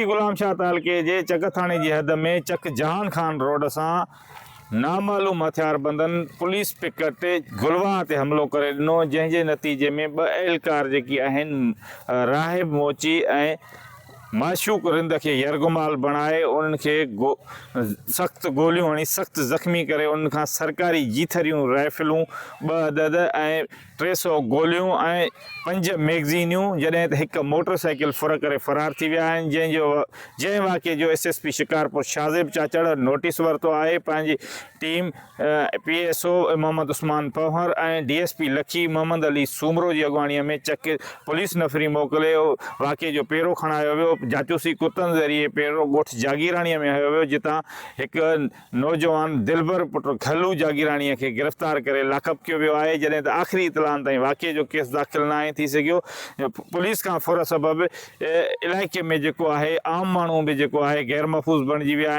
غلام شاهه تعلقي جي چڪ ٿاڻي جي حد ۾ چڪ جهان خان روڊ سان نامعلوم هٿياربندن پوليس پڪٽ گلواهه تي حملو ڪري ڏنو جنهن جي نتيجي ۾ ٻه اهلڪار جيڪي آهن راهب موچي ۽ معشوق رند کي يرغمال بڻائي انهن کي سخت گوليون هڻي سخت زخمي ڪري انهن کان سرڪاري جيٿريون رائفلون ٻه عدد ۽ 300 گوليون ۽ پنج ميگزينيون جڏهن ته هڪ موٽر سائيڪل ڦر ڪري فرار ٿي ويا آهن جنهن جو جنهن واقعي جو S S P Shikarpur Shahzeb Chachar notice ورتو آهي پنهنجي team P S O Muhammad Usman Panhwar ۽ D S P Lakki Muhammad Ali Soomro جي اڳواڻي ۾ چڪ پوليس نفري موڪلي واقعي جو پيرو کڻايو ويو جاچوسي ڪتن ذريعي پيرو ڳوٺ جاگيراڻي ۾ هنيو ويو جتان هڪ نوجوان دلبر پٽ گهلو جاگيراڻيء کي گرفتار ڪري لاڪپ ڪيو ويو آهي، جڏهن ته آخري اطلاعن تائين واقعي جو ڪيس داخل ناهي ٿي سگهيو، پوليس کان ڦر سبب علائقي ۾ جيڪو آهي عام ماڻهو به جيڪو آهي غير محفوظ بڻجي ويا آهن.